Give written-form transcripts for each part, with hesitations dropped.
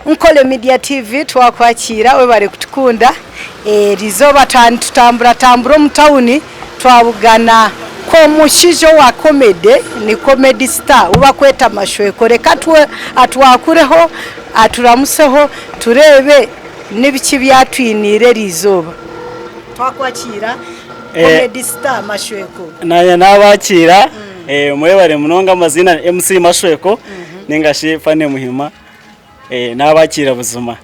Nkole Media TV twakwakiira webare kutukunda. Erizooba twaba nitutamburatambura omu tawuni twabugana k'omushaija owa comedy ni comedy star ou bakweta Mashweko. Reka atwakureho aturamuseho tureebe nibiki ebi atwiniire erizooba. Twakwakiira comedy star Mashweko. Naanye naabakiira mwebare munonga amaziina ni MC Mashweko ninga shi Fanny Muhima naabakiira buzima.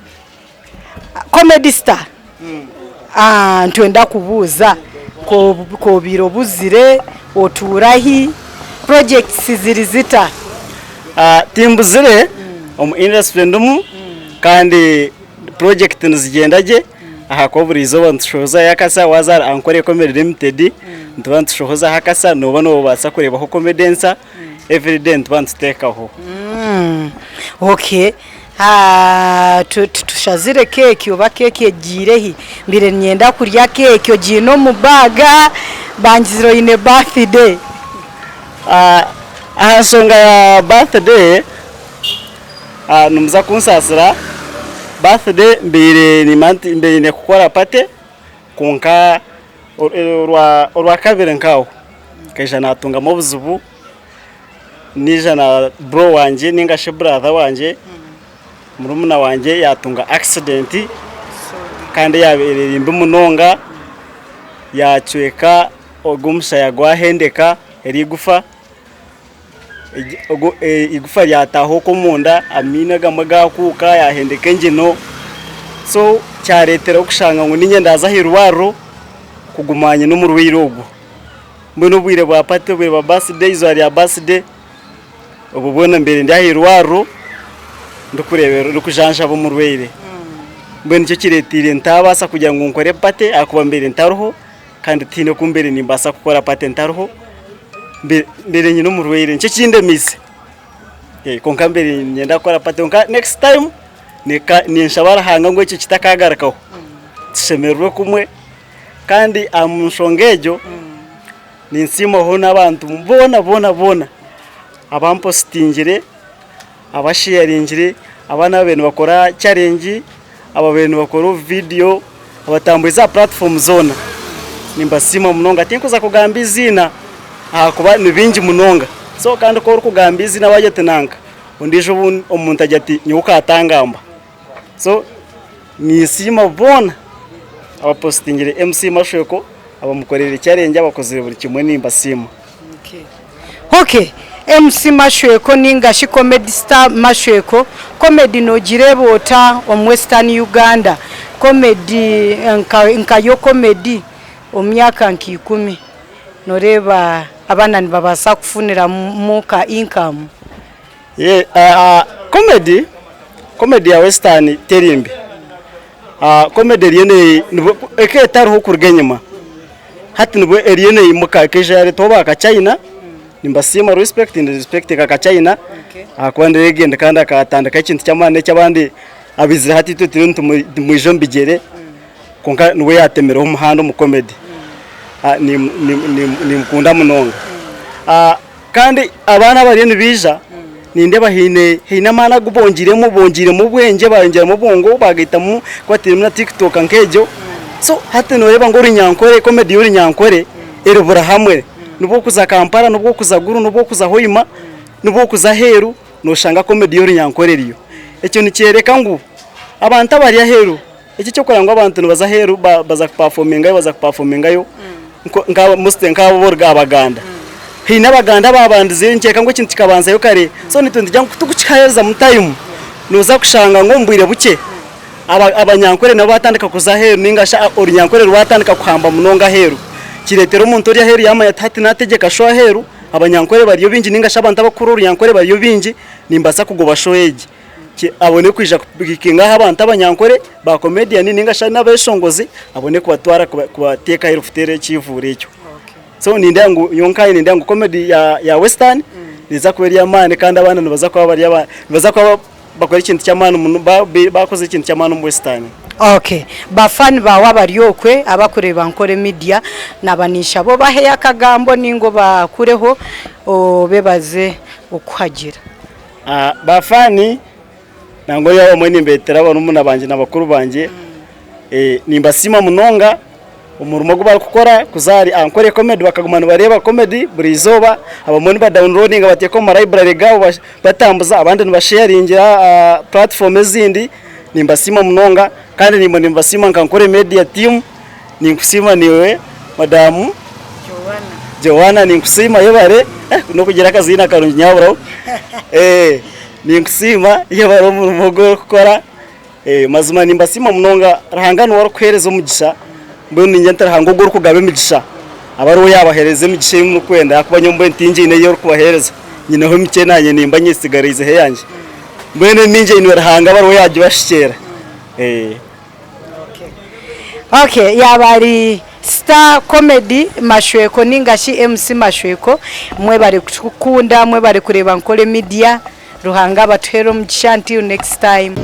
Comedy star nitwenda kubuuza ku obaire obuzire otuura hi projects ziri zita? Timbuzire omu industry ndimu kandi project nizigyenda gye ahakuba buri izooba nitushohozayo akasya waaza ahari Ankole Comedy Limited nituba nitushohozaho akasya nooba noobaasa kureebaho comedy ensya everyday nituba nituteekaho. Okay Tushazire keeki oba keeki egiire hi? Mbaire niinyenda kurya keeki ogiine omu baaga bangizire oine birthday. Aha nshonga ya birthday nimuza kunsaasira, birthday mbaire nimanya nti mbaire nyine kukora party kwonka orwakabiri nk'aho nkaija natungamu obuzibu. Naija na bro wangye ninga shi brother wangye, murumuna wangye yatunga accident kandi eyabaire eri mbi munonga, yacweka ogu omushaya gwahendeka eri igufa, igufa ryataaha okwo omunda amaino agamwe gaakuuka yahendeka engyino, so kyareetera okushanga ngu niinye ndaaza ah'eirwariro kuguma nyine omurwaire ogwo. Mbwenu obwire bwa party obwire bwa birthday eizooba rya birthday obwo bwona mbaire ndi ah'eirwariro ndikureeberera ndikujanjaba omurwaire. Mbwenu nikyo kireeteire ntaabaasa kugira ngu nkore party ahakuba mbaire ntariho kandi tihaine oku mbaire nimbaasa kukora party ntariho, mbaire nyine omurwaire nikyo kindemize. Kwonka mbaire niinyenda kukora party kwonka next time ninshaba Ruhanga ngu ekyo kitakagarukaho tushemererwe kumwe. Kandi omu nshonga egyo ninsiimaho n'abantu boona boona boona abampositingire, abasheyaringire, abana ababaire nibakora challenge, ababaire nibakora obuvidiyo, abatambwize aha puratifomu zoona, nimbasiima munonga. Tinkuza kugamba eiziina ahakuba ni bingi munonga. So kandi ku orikugamba eiziina waagira oti nanka, ondiijo omuntu agira ati nyowe okatangamba. So ninsiima boona abapositingire MC Mashweko, abamukoreire challenge, abakozire buri kimwe nimbasiima. Ok, MC Mashweko ninga shi Comedy Star Mashweko, comedy nogireeba ota omu Western Uganda? Comedy nka yo comedy omu myaka nka ikumi noreeba abaana nibabaasa kufuniramu ka income? Comedy comedy ya western teri mbi, comedy eriyo ekaba etariho kuruga enyima hati nibwo eriyo neyimuka ekaija yareetwaho ba kachina nimbasiima respect ndi respectinga kachina ahakuba ni legend kandi akatandikaho ekintu ky'amaani eki abandi abaizire hati itwe turiyo nitumwija omu bigyere kwonka niwe yateemireho omuhanda omu comedy nimukunda munonga. Kandi abaana abariyo nibaija nindeeba haine haine amaani agu bongiiremu, bongiiremu obwengye bayongyeramu obwongo bagaitamu ku batairemu na tiktok nk'egyo. So hati nooreeba ngu orunyankore comedy y'orunyankore eri buri hamwe. Nobu orikuza Kampala, nobu orikuza Gulu, nobu orikuza Hoima, nobu orikuza aheeru nooshanga comedy y'orunyankore eriyo. Ekyo nikyoreka ngu abantu abari aheeru Eki eky'okureba ngu abantu nibaza aheeru baza kupafomingayo baza kupafomingayo nka mostly nk'abo aboruga aha Baganda. Haine Abaganda abaabandizeyo nikyoreka ngu ekintu kikabanzayo kare. So naitwe nitugira ngu kutukukiheerezamu time nooza kushanga ngu omu bwire bukye Abanyankore nabo baatandika kuza aheeru nainga shi Orunyankore rwatandika kuhamba munonga aheeru. Kireetera omuntu ori aheeru yaamanya ati hati naategyeka show aheeru, Abanyankore bariyo baingi nainga shi abantu abakukora Orunyankore bariyo baingi, nimbaasa kugoba show egi. Abone kwija kupikinga aho abantu abanyankore ba comedian ninga shi n'abeshongozi abone kubatwara kubateeka aheeru kuteera ekivuuro ekyo. So nindeeba ngu nyowe nkanye nindeeba ngu comedy ya western neeza kuba eri ey'amaani kandi abaana nibaza kuba bari nibaza kuba bakora ekintu ky'amaani bakoze ekintu ky'amaani omu western. Okay, ba fan baawe abari okwe abakureeba Nkore Media naba ninshaba obaheyo akagambo ninga obakureho obebaze okukuhagira. Ba fan. Nangwa abamwe nimbeetera barumuna bangye na bakuru bangye. Nimbasiima munonga omurimo ogu barikukora kuza ahari Ankole Comedy bakaguma nibareeba comedy buri izooba. Abamwe niba downloadinga bateeka omu ma library gaabo batambuza abandi niba sharingira aha platform ezindi. Nimbasiima munonga kandi naimwe nimbasiima nka Ankole Media team. Ninkusiima naiwe Madam Joanna ninkusiima yebare n'okugira akaziina karungi nyaburaho. Ninkusiima yebare omurimo ogu orikukora. Mazima nimbasiima munonga Ruhanga niwe arikuhereza omugisha mbwenu niinyenda nti Ruhanga ogu orikugaba emigisha abe ariwe yaabahereza emigisha ei murikwenda ahakuba nyowe mbwenu tingiine ei orikubahereza nyineho emikye naanye nimba nyetsigariizeho eyangye mbwenu emingi einwe Ruhanga abe ariwe yaagibashukyera. Okay yaaba ari Star Comedy Mashweko ninga shi MC Mashweko mwebare kutukunda mwebare kureeba Nkore Media Ruhanga abatuhere omugisha until next time.